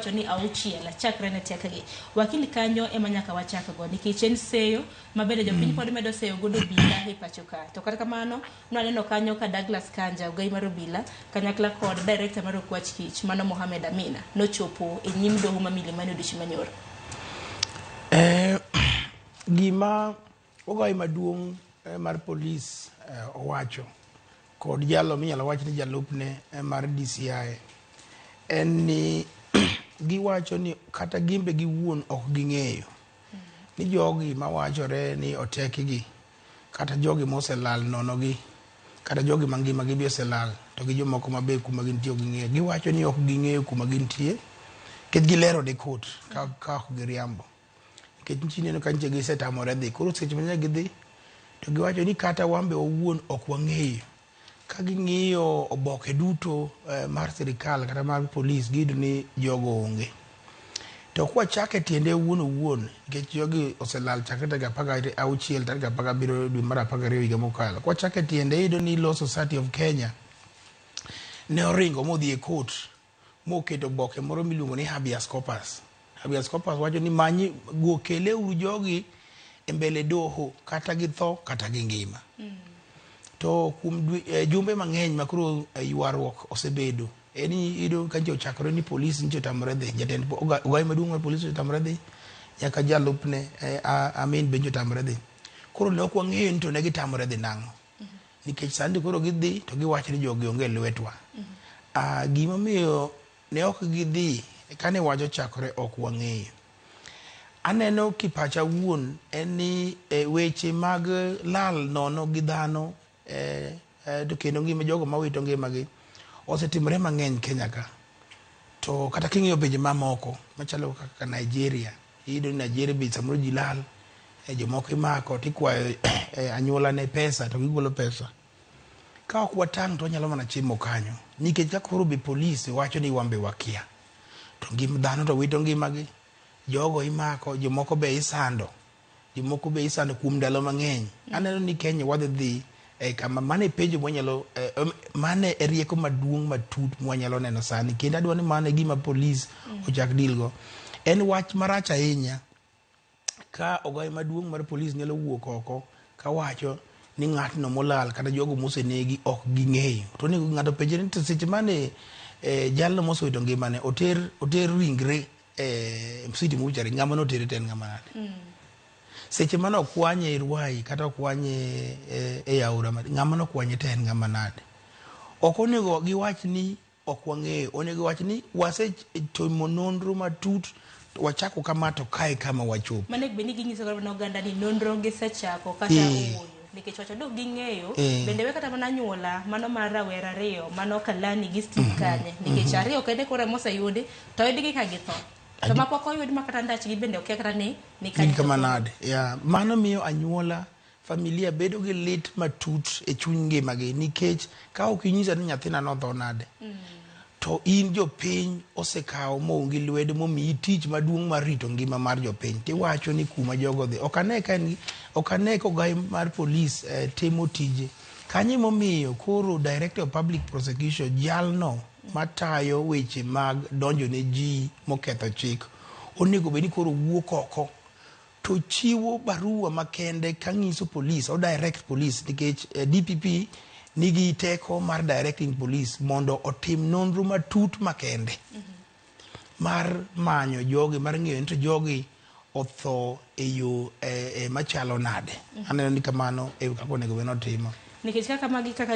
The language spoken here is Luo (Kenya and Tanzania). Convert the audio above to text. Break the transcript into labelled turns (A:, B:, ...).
A: wacho ni auchiel chakre ne tiekgi. Wakili kanyo ema nyaka wachakgo nikech en seyo ma bende jopiny pod medo seyo godo obila e pacho ka. To kata kamano nwaneno kanyo ka Douglas Kanja, ogai mar obila, kanyakla kod director mar Okwach Kich, mano Mohamed Amina, nochopo e nyim doho ma Milimani odiochieng' manyoro.
B: Gima ogai maduong' mar polis owacho kod jalo minyalo wach ni jalupne mar DCI en ni giwacho ni kata gimbe giwuon ok ging'eyo ni jogi mawachore ni otekgi kata jogi moselal nono gi kata jogi mangima gi be oselal to gi jomoko mabe kuma gintie ok ging'eyo. Giwacho ni ok ging'eyo kuma gintie nikech gilero ne court ka ok giriambo. Nikech nitie ineno ka nyicha gisetamore dhi. Koro seche ma nyicha gidhi to giwacho ni kata wan be wawuon ok wang'eyo. Ka ging'iyo oboke duto mar sirikal kata mar polis giyudo ni jogo onge. To kwachako e tiende owuon owuon, nikech jogi oselal chakre tarik apar gauchiel tarik apar gabiriyo dwe mar apar gariyo higa mokalo. Kwachako e tiende iyudo ni Law Society of Kenya ne oringo modhi e court moketo oboke moro miluongo ni habeas corpus. Habeas corpus wacho ni manyi go kele uru jogi e mbele doho kata githo kata gingima. To kuom jumbe mang'eny ma koro ywaruok osebedo en ni iyudo ka nyicha ochakore ni polis nyicha otamore dhi, jatend ogai maduong' mar polis otamore dhi, nyaka jalupne Amin be nyicha otamore dhi. Koro ne ok wang'eyo ni to ne gitamore dhi nang'o. Nikech sani to koro gidhi to giwacho ni jogi onge e lwetwa. Gimomiyo ne ok gidhi kane wach ochakore ok wang'eyo. Aneno kipacha wuon en ni weche mag lal nono gi dhano to kendo ngima jogo mawito ngimagi osetimore mang'eny Kenya ka. To kata king'iyo pinje mamoko machalo kaka Nigeria, iyudo ni Nigeria be samoro ji lal, jomoko imako tikwayo anyuola ne pesa to gigolo pesa. Ka ok watang' to wanyalo mana chimo kanyo nikech ka koro be polis wacho ni wan be wakia to ngima dhano to wito ngimagi, jogo imako, jomoko be isando. Jomoko be isando kuom ndalo mang'eny. Aneno ni Kenya wadhi dhi e kama mano e penjo mwanyalo mano e rieko maduong' matut mwanyalo neno sani kendo adwa ni mano e gima polis ochak deal go. En wach marach ahinya ka ogai maduong' mar polis nyalo wuok oko kawacho ni ng'atno molal kata jogo mosenegi ok ging'eyo. To onego ng'ato penjre ni to seche mane jalno mosewito ngimane oter ringre e City Mortuary ng'ama notere to en ng'ama nade? Seche mane okwanye e Ruai kata okwanye e aora ng'ama nokwanye to en ng'ama nade? Ok onego giwach ni ok wang'eyo, onego giwach ni wasetimo nonro matut wachako kama to kae kama wachopo.
A: Mano bende ginyiso mana oganda ni nonro gisechako kata ooyo. Nikech wacho dok ging'eyo bende we kata mana anyuola mano mar rawera ariyo mano Kalani gi Steve Kanye nikech ariyo kende koro emoseyudi to oyudgi ka githo. To mapok oyud ma kata ndachgi bende okia kata ni ni
B: kanye. Kama nade. Yeah. Mano miyo anyuola familia bedo gi lit matut e chuny ngimagi nikech ka ok inyisa ni nyathina notho nade to in jopiny osekawo moungi lwedo momiyi tich maduong' mar rito ngima mar jopiny tiwacho ni kuma jogo dhi ok ane ka en ok ane ka ogai mar polis timo tije kanyo emomiyo koro Director of Public Prosecution jalno matayo weche mag donjo ne ji moketho chik onego bed ni koro wuok oko to chiwo barua makende kang'iso polis o direct police nikech DPP nigi teko mar directing police mondo otim nonro matut makende mar manyo jogi mar ng'eyo ni to jogi otho e yo machalo nade. Aneno ni kamano e kaka onego bed ni otimo.
A: Nikech kaka magi kaka